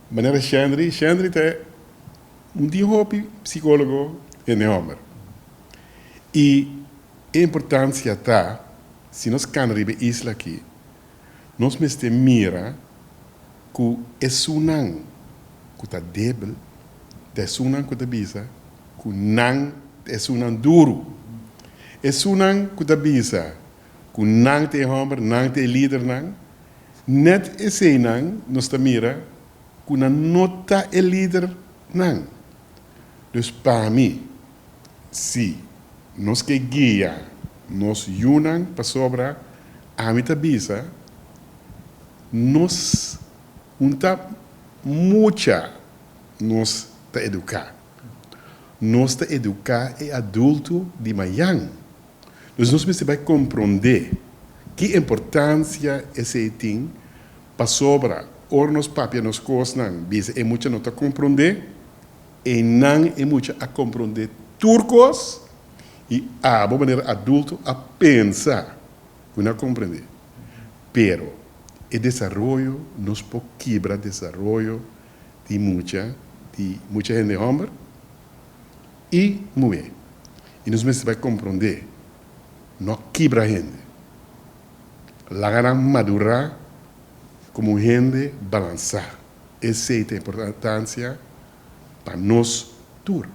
Manera Shendry, Shendry ta un di hopi psicologo hende homber. Y e importancia ta, si nos cana riba e isla aki, nos mester mira cu esunnan cu ta debil ta esunnan cu ta bisa cu nan ta esunnan duru. Esunnan cu ta bisa cu nan ta e homber, nan ta e lidernan, Net eseinan nos ta mira ku nan no ta e lidernan. Dus pa mi, si nos ke guia nos yunan pasobra ami ta bisa nos un ta mucha nos ta eduká. Nos ta eduká e adulto di mayan. Dus nos mester bai komprondé ki importansia esei tin pasobra ora nos papia nos kosnan bisa e mucha no ta komprondé, einan e mucha a komprondé tur kos i abo manera adulto a pensa ku nan a komprendé. Pero e desaroyo nos por kibra desaroyo di mucha di mucha hende hòmber i muhé. I nos mester bai komprondé, no kibra hende. Laga nan madurá komo un hende balansá. Esei ta importansia pa nos tur.